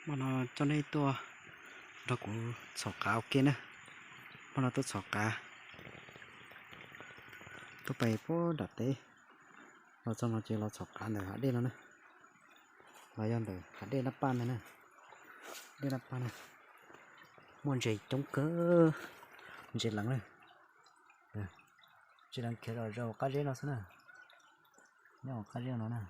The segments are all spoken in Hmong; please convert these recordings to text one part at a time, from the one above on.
Hmo no coj nej tuaj nrog kuv txhom qav ua ke na. Hmo no tuaj txhom qav, tuaj pem puag nram teb, los txog no ces los txhom qav ntawm hav dej no na, los yog ntawm hav dej Nab Paj ntag na. Dej Nab Paj na, muaj ntses coob kawg, ntses leev na. Ntses leev khiav zom zaws qab zeb no xwb na, nyob qab zeb no na.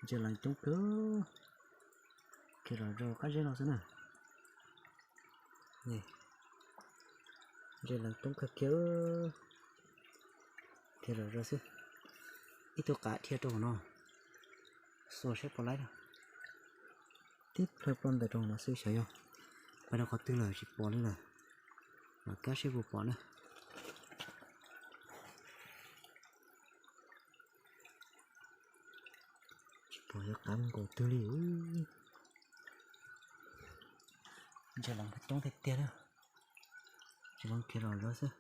Ntses leev coob kawg, khiav zom zaws qab zeb no xwb na. Ntses leev coob kawg kiag, khiav zom zaws xwb. Ib tug qav dhia rau hauv no, xuas saib puas laib na. Tib plhaw ploj ntawm rau hauv no xwb, xyov yog pais rau qhov twg lawm tsis pom li lawm. Mam kab seb puas pom na. Tsis pom yog qav nkaus twg li. Ntses leev coob tiag tiag na. Ntses leev khiav zom zaws xwb.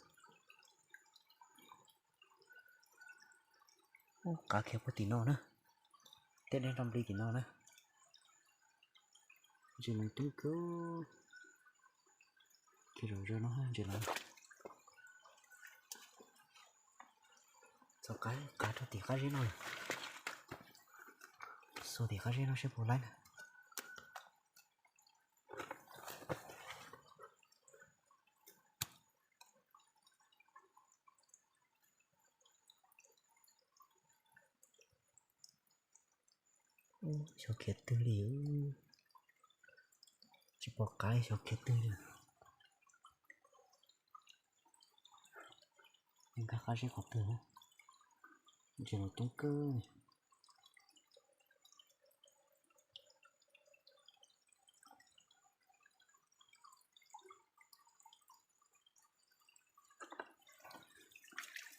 Ub, qav khiav puag tim no na, tej dej nrog nplig tim no na. Ntses leev coob kawg, khiav zom zaws no ntses leev. Txhom qav, qav rau tim qab zeb no, xuas tim qab zeb no seb puas laib na. Xyov khiav twg li, tsis pom qav li, xyov khiav twg li. Nkag qab zeb qhov twg na, ntses leev coob kawg.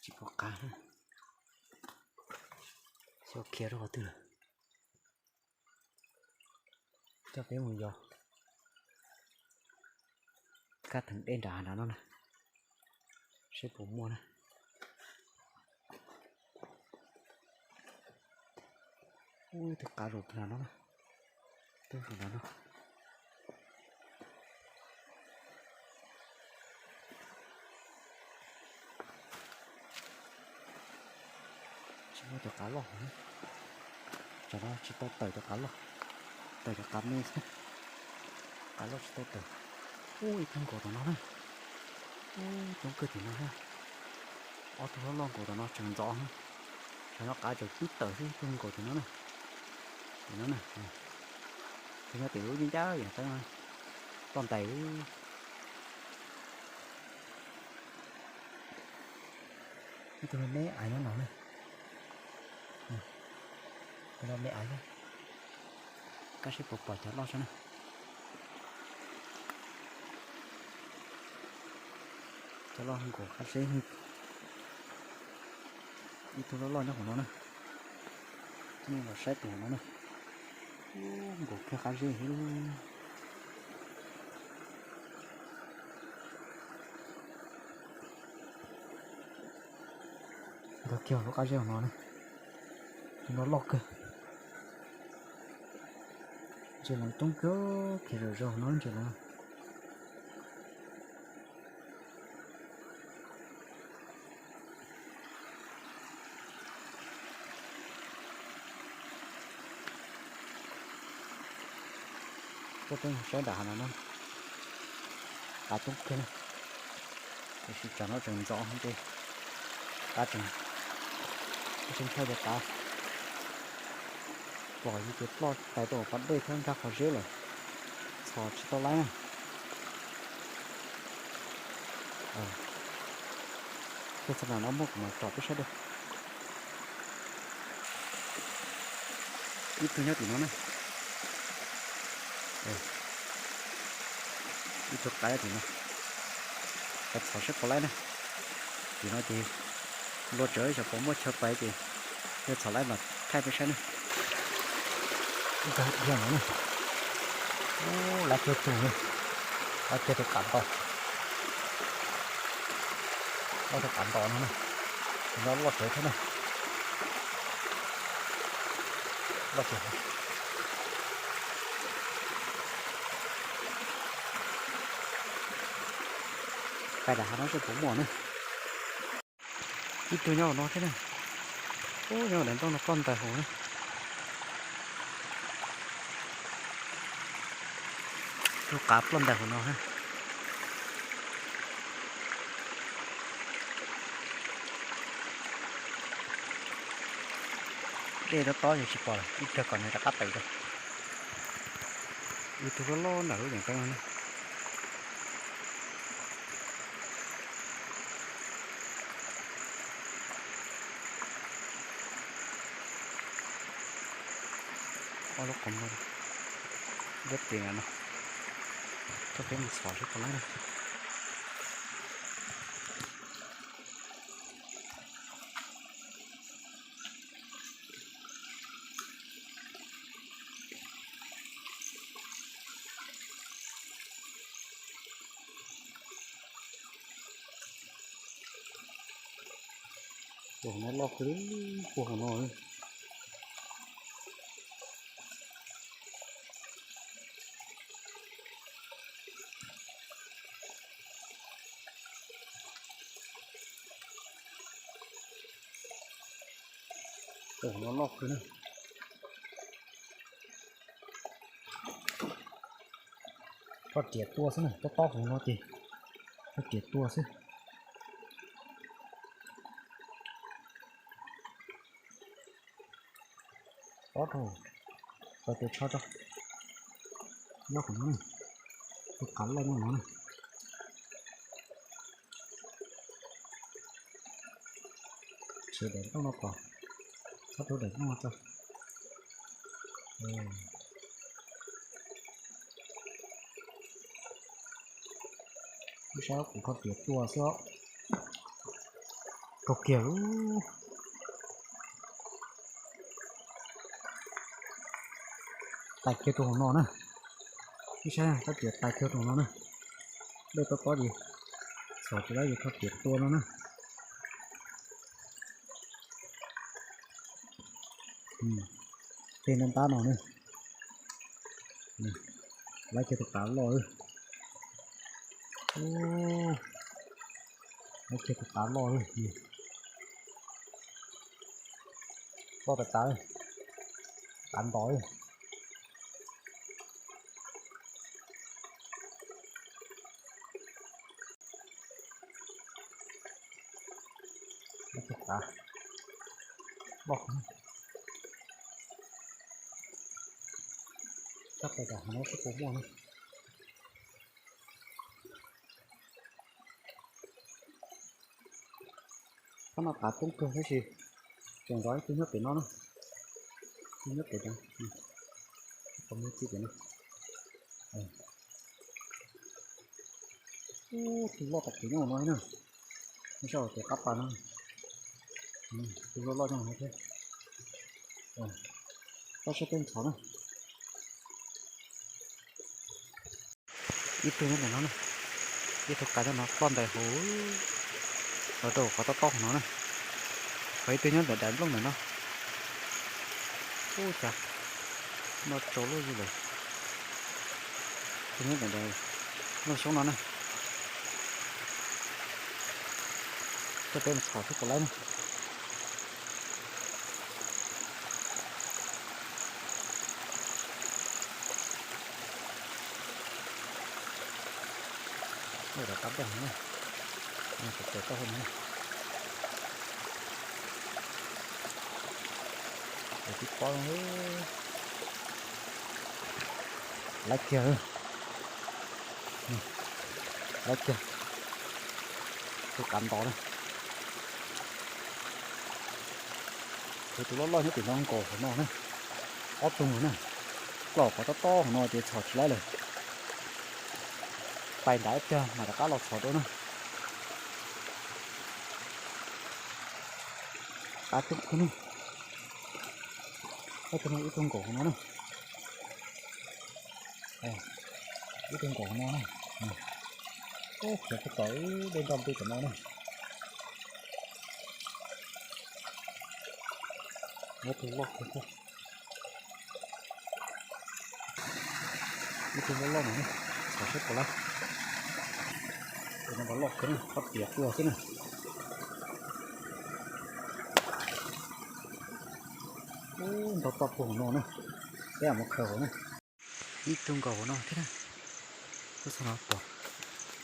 Tsis pom qav, xyov khiav rau qhov twg lawm. Coj peb mus yos kab theem dej nram hav no na, seb puas muaj na. Ub, tus qav zaum nram no na, tus zaum nram no. Tsis muaj cov qav loj, tsam no tsis tau tawm cov qav loj, tawm cov qav me xwb, qav loj tsis tau tawm. Ub, ib tug nkaus tom no na, ub, coob kawg tim no na. Ob tug loj loj nkaus tom no tseem ntxov, tsam no qav tseem pib tawm xwb, ib tug nkaus tim no na. Tim no na, tus nyob tim lub ncaj ncaj yam teb no, toj ntais. Ib tug me me av nyob no na, tus no me av xwb, kab seb puas pom cov loj tso na. Cov loj nkaus qab zeb, ib tug loj loj nyob hauv no na, nej los saib tus hauv no na, nkaus kiag qab zeb. Nkag kiag lub qab zeb hauv no na, tus no loj kawg. Ntses leev coob kawg, khiav zom zaws hauv no ntses leev. Tuaj peb mus saib nram hav no na, qav coob kawg na, tiam sis tsam no tseem ntxov ces qav tseem, tseem ntshaw ces qav pom yus ces ploj tais rau pas dej thiab nkag qhov zeb lawm, txhom tsis tau laib na. Thiab txog nram no muaj kuv mam tsom peb saib dua. Ib tug nyob tim no na. Ib tug qav tim no, peb txhom saib puas laib na. Tim no ces luag tsawv xyov puas muaj chaw pais ces yog txhom laib mas thaij peb saib na. Ib tug dhia no na, ub, laib kiag tus na, laib kiag tus qav nto, laib tus qav nto no na, no loj tsawv thiab na. Pais ram hav no seb puas muaj na. Ib tug nyob hauv no thiab na. Ub, nyob daim nplooj no ploj ntais hauv na. Tus qav ploj ntais hauv no na. Dej tob tob yog tsis pom lawm, ib pliag kom nws rov qab pais rau. Ib tug loj loj ntawm lub yeem teeb no na. Ob lub qhov muag dab tsi no, koj peb mus txhom seb puas laib na. Tus no loj kawg, tus no. Tus no loj kawg na. Roj riam tua xwb na, tob tob hauv no ces roj riam tua xwb. Tob rau, tau tes tsho rau. Nyob qhov no na, tus qav loj nyob no na. Siav daim nplooj no kom, txhob rau daim nplooj no tso. Lub sab kuv rho tiav tua xwb os. Raug kiag lub. Tais kiag rau hauv no na. Ib sab rab riam tais kiag rau hauv no na. Dej tob tob ces txhom tsis laib ces rho tiav tua no na. Tej ntab ntab no na. Laib kiag tus qav loj. Laib kiag tus qav loj. Loj tas tas, qav ntos. Tus qav loj. Sab pais tas hav no seb puas muaj na. Qhov no qav coob kawg tab sis tseem zov ib tug nyob pem no na. Ib tug nyob pem no. Qhov muag txij pem no. Ub, tus loj tas kev nyob no na. Nyob sab hauv tes qab pas no. Tus loj loj nyob no thiab. Koj saib peb ntxhov na. Ib tug nyob ntawm no na. Ib tug qav nyob no ploj ntais hauv, los rau qhov tob tob hauv no na. Ho ib tug nyob ntawm daim nplooj ntawm no. Ub, cas noj tsau luaj li lawm. Tus nyob ntawm daim nplooj xyoob no na. Coj peb mus txhom seb puas laib na. Ua rov qab nplooj no na. Sawv tsees toj hauv no na. Tib pob, laib kiag. Laib kiag. Tus qav ntos na. Kuv tus loj loj nyob tim no nkaus hauv no na. Ob tug na. Plaub qhov tob tob hauv no ces txhom tsis laib lawm. Pais nram ib pliag mam rov qab los txhom dua na. Qav coob kawg na. Ib tug nkaus hauv no na. Ib tug nkaus hauv no na. Khiav tsis tau, dej nroj npij tom no na. Muab tus loj kawg thiab. Ib tug loj loj no, txhom saib puas lab. Tus no los loj kawg, qhov tias tuaj xwb na. Ub, ntau toj puag hauv no na, peb mus khaws hauv na. Ib tug nkaus hauv no thiab na. Tuaj txog no pom,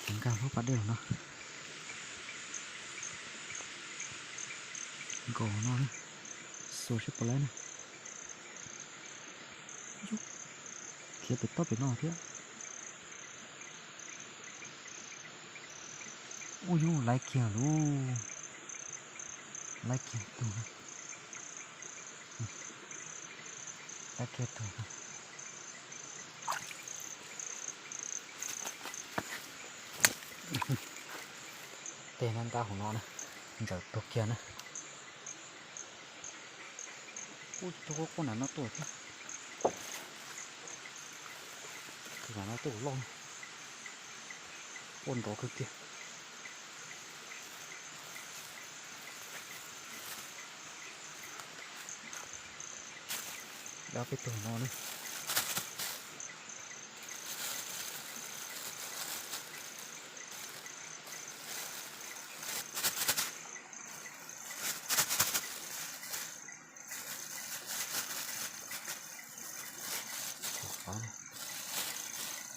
ces nkag lub pas dej hauv no. Nkaus hauv no, xuas saib puas lab na. Khiav pem toj pem no thiab. Ub yug, lab kiag lauj, lab kiag tug, lab kiag tug. Tej nab ntab hauv no na, ntsaws tug kiag na. Ub, tus quaj quaj nram no tuaj thiab. Tus nram no tuaj loj, quaj nrov kawg kiag. Dab peb tug no na.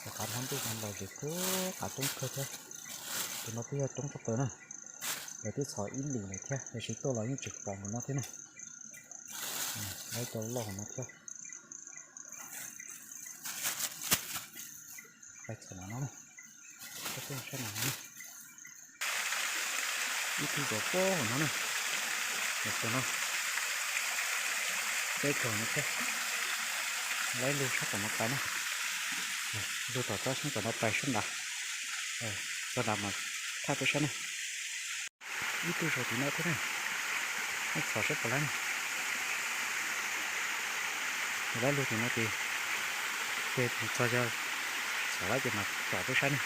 Rov qab hab ntuj no los zem kawg, qav coob kawg thiab. Tus no twb yog coob tshaj plaws na. Lawv twb txhom ib lwm lawm thiab, tiam sis tuaj los yeej tseem pom tus no thiab na. Lawv cov loj hauv no thiab. Pais txhom no na, peb saib no na. Ib tug zaum pob hauv no na, zaum pob no, peb tug no thiab. Lawv lug sab tom no pais na, lug tom tsob xyoob tom no pais sab nrad, tsob nrad mas thaj peb saib na. Ib tug zaum tim no thiab na, nej txhom saib puas lab na. Lawv lug tim no ces, ces mus txog yog txhom lab ces mas tom peb saib na.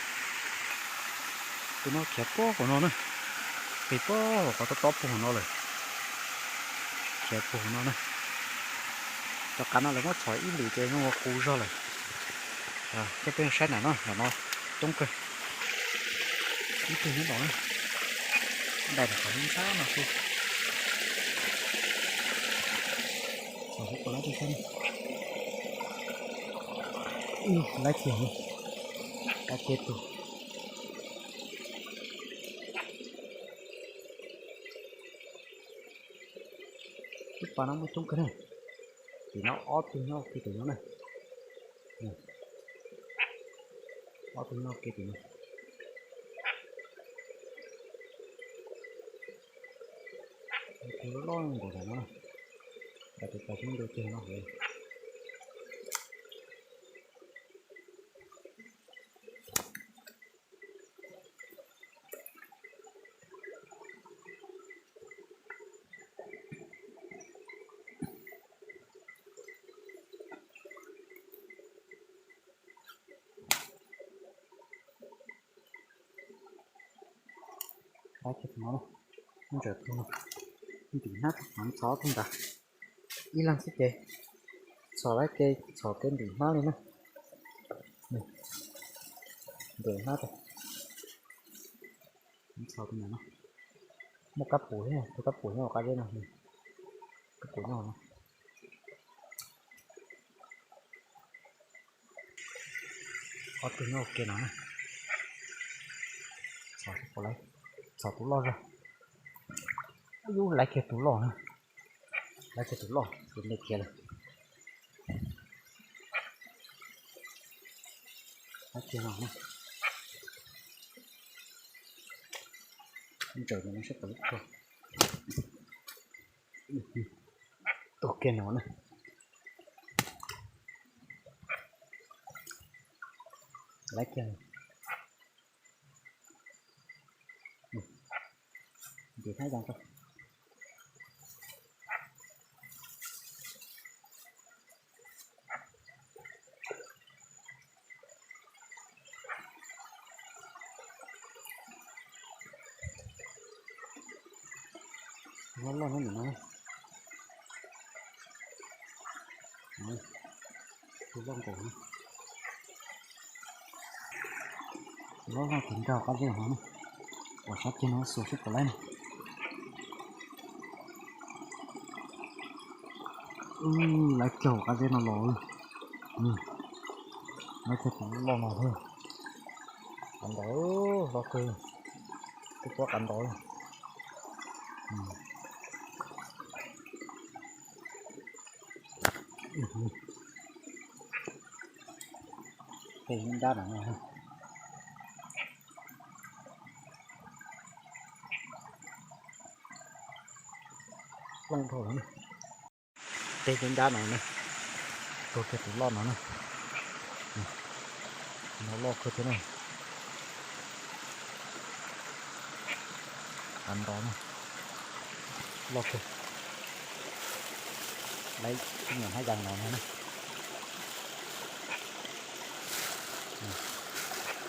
Tus no khiav pob hauv no na, pem pob hauv qhov tob tob puag hauv no lawm. Khiav puag hauv no na. Cov qav no lawv muab txhom ib lwm ces zoo ua qus zog lawm. Coj peb saib nram no, nram no coob kawg. Ib tug nyob nraum na, nraim qhov ntxhab no xwb. Txhom saib puas lab peb saib na. Lab kiag, lab kiag tug. Lub pas no muaj coob kawg na. Tim no ob tug nyob ua ke tim no na. Ob tug nyob ua ke tim no. Tus loj npaum nram no, nram tus pas xyoob ntoo ceg no hauv. Lab kiag tus no, ntsaws tus no, ntim hnab txhom tug ntawd. Ib leeg xwb ces txhom lab ke, txhom ke ntim hnab li na. Ntim hnab, txhom tus ntawd no. Muaj kab pum thiab, tus kab pum nyob hauv qab zeb no, kab pum nyob hauv no. Ob tug nyob ua ke no na. Txhom tus loj zog. Ub, lab kiag tus loj na. Lab kiag tus loj, tus me khiav lawm. Lab kiag no na. Ntsaws no saib puas lub tshua. Tus kiag no na. Lab kiag. Ntim hnab zoo rau. Loj loj nyob ntawm no. Tus loj nkaus. Loj loj tus nrag qab zeb no na, uas sab ceg no xuas sib puas laib na. Lawv cog qab zeb no los, lawv cog tus loj no thiab. Qav ntaus, loj kawg, twb pob qav ntaus. Tej nrab no, tej nrab no na, tuag kiag tus loj no na. No loj kawg thiab na. Qav ntaus na, loj kawg. Lawv nyuam hab yas no na.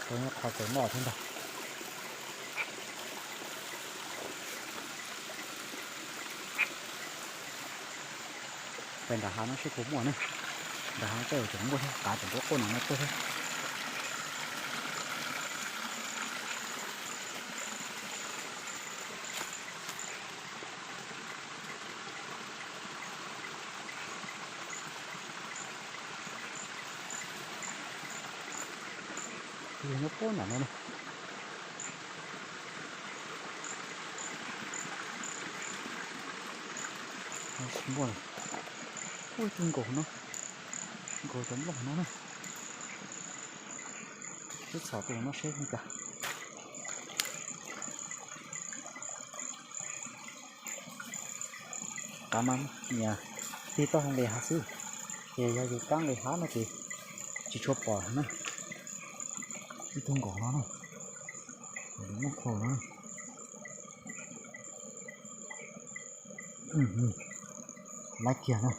Tau nyob qhov tau noj thiab ntag. Pem nram hav no seb puas muaj ne. Nram hav no tej zaum tseem muaj thiab, qav tseem quaj quaj no no tuaj thiab. Yog nyob puag nram no na. Tsis muaj, ua tus nkaus no, nkaus cov nplooj no na. Sib txhom tus no seb li cas. Qav mas niam tig toj hau nqis hav xwb, ces yog yus kab nqis hav no ces tsis tshua pom na. Ib tug nkaus no na, muaj khau no. Laiv kiag na,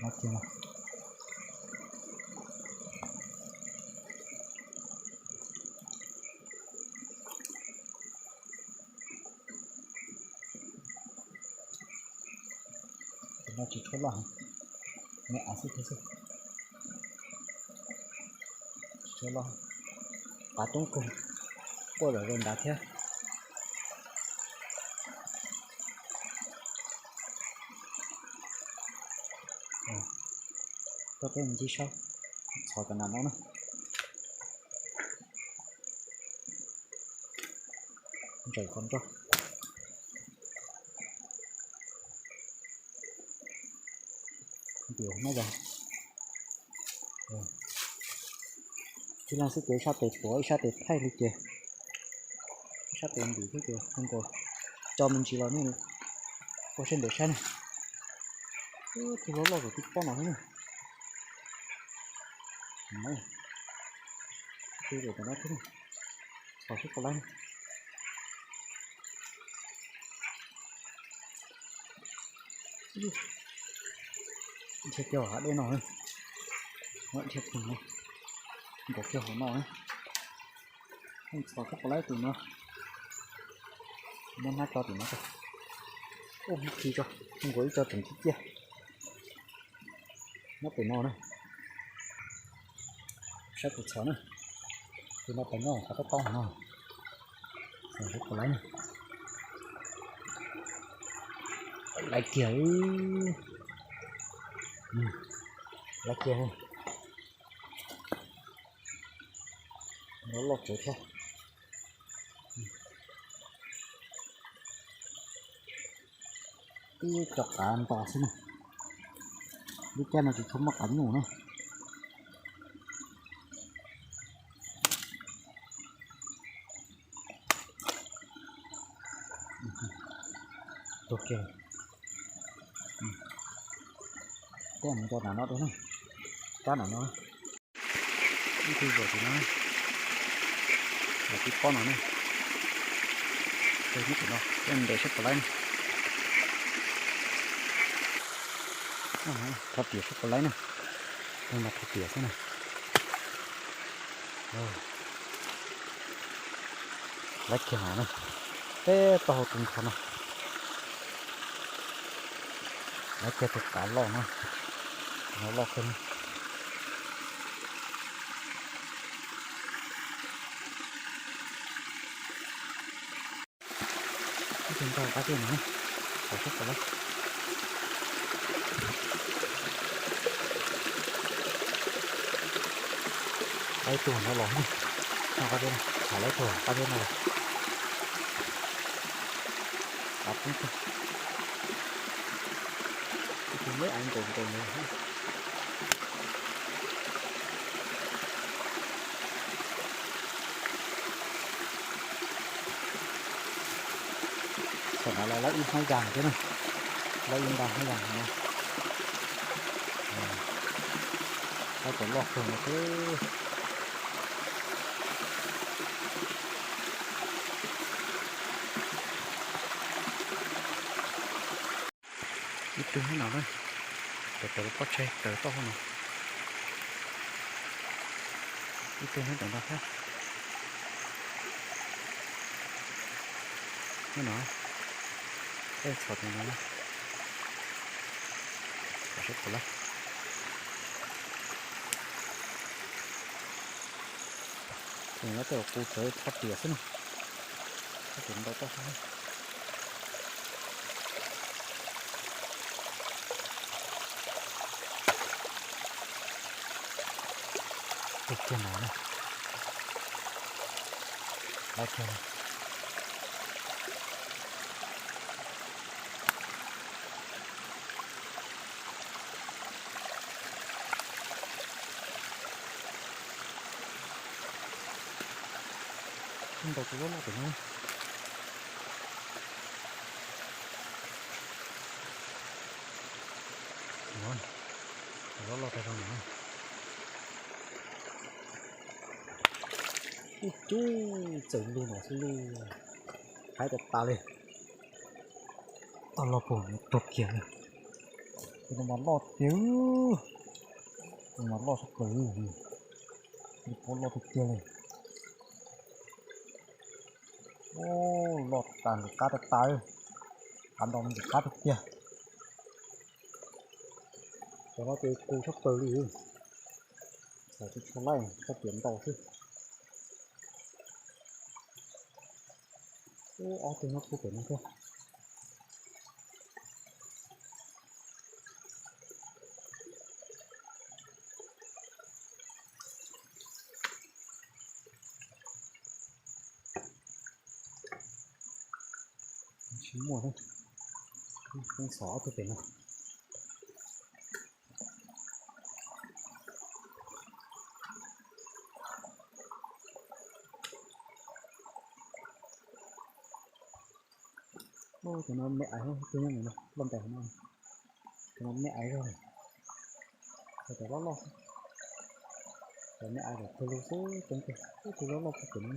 laiv kiag na. Tus no tsis tshua loj, me av xwb thiab xwb. Tsis tshua loj, qav coob kawg, quaj zom zaws nrad thiab. Koj peb mus ncig saib, txhom cov nram no na. Ntsaws qhov nroj. Ntim no yog tib leeg xwb ces ib sab tes tuav ib sab tes thaij li ces, ib sab tes ntim thiab ces hu nkaus co me ntsis los nej ua siab ntev saib na. Tus loj loj tus tib pob no thiab na. Tus no thiab na, txhom seb puas laib. Dhia kiag hauv hav dej no, dhia kiag no, nkaum kiag hauv no. Txhom seb puas laib tus no. Muab hnab tso tim no tso. Ub, hnab khi tso, nkaus ib co tseem ciaj ciaj. Nyob pem no na. Saib tus txhom na. Tus no pem no qhov tob tob no. Txhom seb puas laib na. Laib kiag. Laib kiag. Loj loj tsev thiab. Ib co qav nto xwb na. Lub caij no tsis tshua muaj qav nyuj na. Tuag kiag. Tej mus nco nram no dua na. Kab nram no. Ib tug zaum tim no, tib pob no na. Nyob tim no, ntes seb puas laib na. Thov tiam seb puas laib na. Tus no thov tiam xwb na. Laib kiag no na. Peb taub hau tus ntho no. Laib kiag tus qav loj no. Tus no loj kawg. Ib tug nrog qab zeb no, saib puas laib. Laib ib tug no los, nrog qab zeb no, laib ib tug qab zeb no los. Av poob tag. Ib tug me aiv nkaus nkaus no. Thaum no los laib ib hnab yas thiab na, laib ib nta hnab yas no. Laib cov loj kawg no thiab. Ib tug hnub no na, tawm tawm lub pob tsaig tawm toj no. Ib tug hnub tawm no thiab. Hnub no, tej txhom tus no, saib puas laib. Tus no tej zaum qus tsawv txhob riam xwb na, txhob riam ntau toj xwb. Tus kiag no na, laib kiag no. Ntau tus loj loj pem no. Tus loj loj tag zog no. Ub cub, txawm lug no xwb lug. Haib tas tas li. Tau loj puag tuag kiag li. Tus no mas loj tiag. Tus no mas loj sab plaws li. Tus puab loj tiag tiag li. Ub, loj tas nqis qab tas tas. Qab nrau nqis qab tiag tiag. Cov no ces kub sab plaws li. Xav tsis tshua laij, txhob piav ntau xwb. Ub, ob tug nyob puag pem no thiab. Tsis muaj thiab. Pheej xov ob tug pem no. Ub, tus no me aiv, tus nyob ntawm no loj ntais no. Tus no me aiv zog li. Cov loj loj xwb. Cov me aiv cov tuag lug xwb coob kawg. Ub, tus loj loj puag pem no.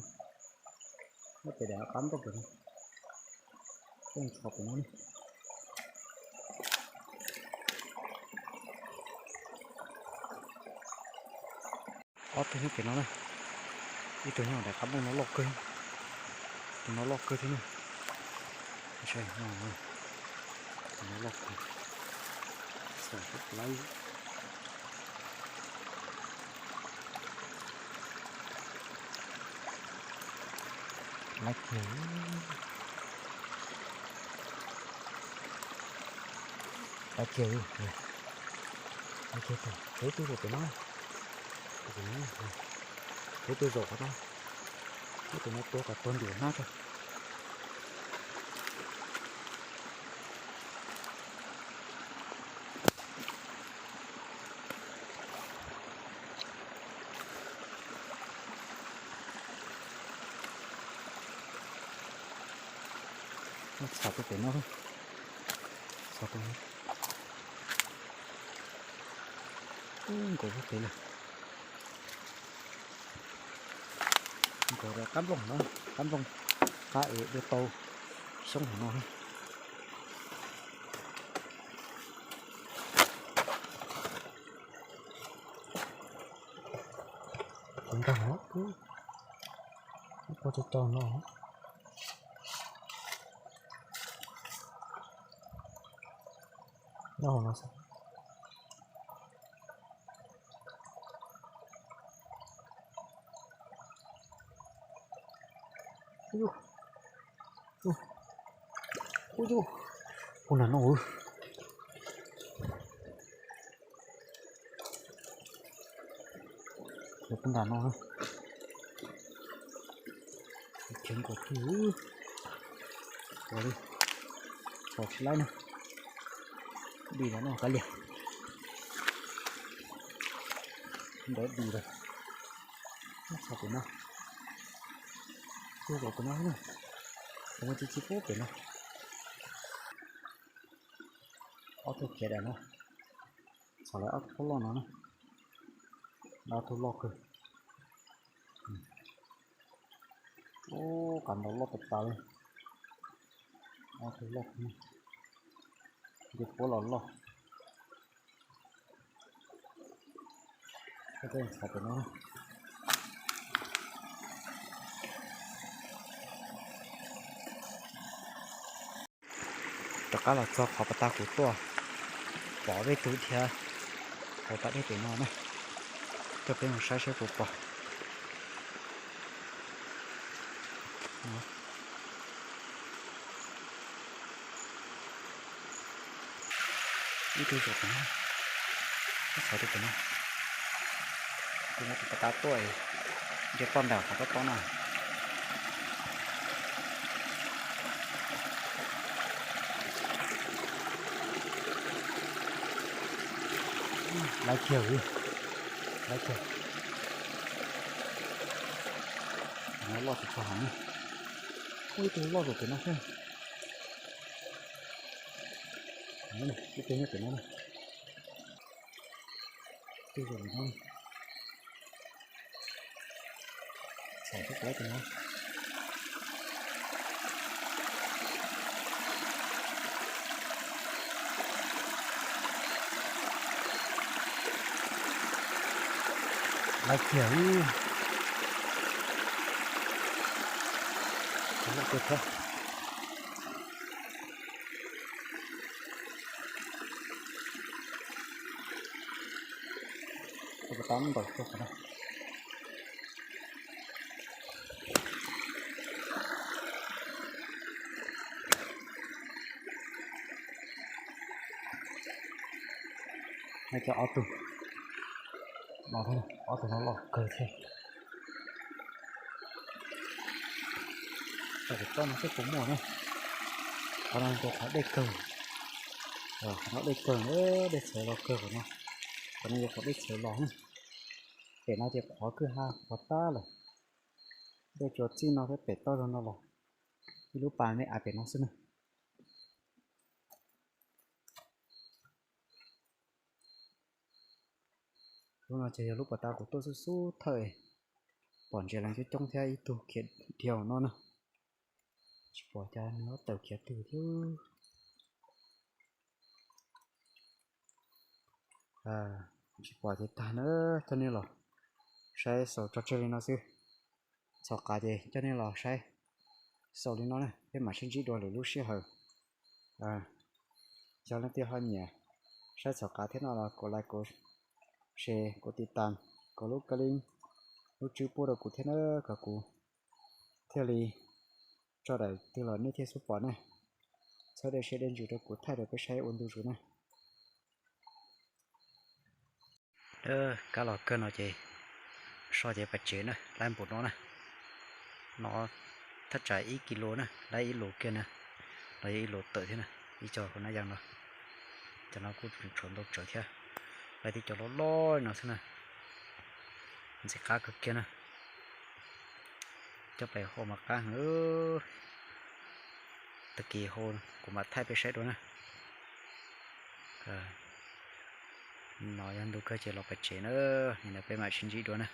Nyob pem daim qab nroj pem no. Pheej txhos pem no ne. Ob tug nyob pem no na. Ib tug nyob daim qab nplooj no loj kawg. Tus no loj kawg thiab na. Saib no, tus no loj kawg. Xav sab laij. Laij kiag. Laij kiag. Laij kiag tus, peb tug zaum pem no. Peb tug zaum qhov no. Ib tus no tuag kom tuag ntim hnab tso. Txhos pem no, txhos pem no. Nkaus pem no. Nkaus qab nplooj no, qab nplooj, qab es dua tau xyoob hauv no. Kuv nkag no, ib qho tso tso no. Nyob hauv no xwb. Ub, ub nram no, ub, nram no, cheeb nkaus kiag, ua li, txhos tsis laib na, dim nram no kav liam, ntawd dim lawm, txhos pem no, tuag pem no, mus ci ci pub pem no, ob tug khiav daim no, txhos lawv ob tug loj no na, ob tug loj kawg. Ub, qas ntau loj tas tas li, ob tug loj, nce puab los loj. Rov qab los txog qhov pas tas kuv tuaj, pom vej tug dhia hauv pas dej pem no na, coj peb mus saib saib puas pom. Ib tug zaum pem no, ib txhais rau pem no, kuv muab tus pas tas tuaj, nce ploj ntawm qhov tob tob no. Laiv kiag, laiv kiag, loj tsis tshua heev. Ib tug loj zaum pem no xwb, ib tug nyob pem no, ib tug zaum pem no, txhais tib plaub pem no. Laiv kiag, loj kawg thiab. Tus pas tas ntaus tuaj qhov no. Cov ob tug, ob tug no loj kawg thiab. Tam sim no xwb puas muaj na. Qhov no yog qhov dej kawg, qhov no dej kawg na, dej txhawv los kawg qhov no. Qhov no yog qhov dej txhawv los. Pem no ces qhov kwj ha qhuav tag lawm. Dej tsuas txij no thiab pem toj zog no los ib lub pas me av pem no xwb na. Lub no ces yog lub pas tas kuv tuaj xub xub thawj, pom ntses lees coob coob thiab ib tug khiav dhia no na. Tsis pom cas nws ob tawm khiav twg thiab. Tsis pom ces tag na, coj nej los saib xaus tso tseg li no xwb. Txhom qav ces coj nej los saib xaus li no na, peb mam sib ntsib dua lwm lub sij hawm. Yog leej twg ho nyiam saib txhom qav thiab no los kom like, kom share, kom tiv tas, kom lub kab lib, lub tswb pub rau kuv thiab na, kom kuv thiaj li tso daim twg los nej thiaj xub pom na. Txhawb dej siab dej ntsws rau kuv thaij rau peb saib ua ntu zus na. Kab los kawg no ces so ces pais tsev na, laib npaum no na. No thaj tsam ib kis lus na, laib ib lus kiag na, los yog ib lus tawm thiab na, ib co hauv nab yaj no. Cov no kuj tshuav ntau tsawv thiab, laib tib co loj loj no xwb na. Ntxim qab kawg kiag na. Coj pais hau mas qab heev. Tag kis hau kuv mam thaij peb saib dua na. No yog ntu kawg ces los pais tsev na, nim no peb mam sib ntsib dua na.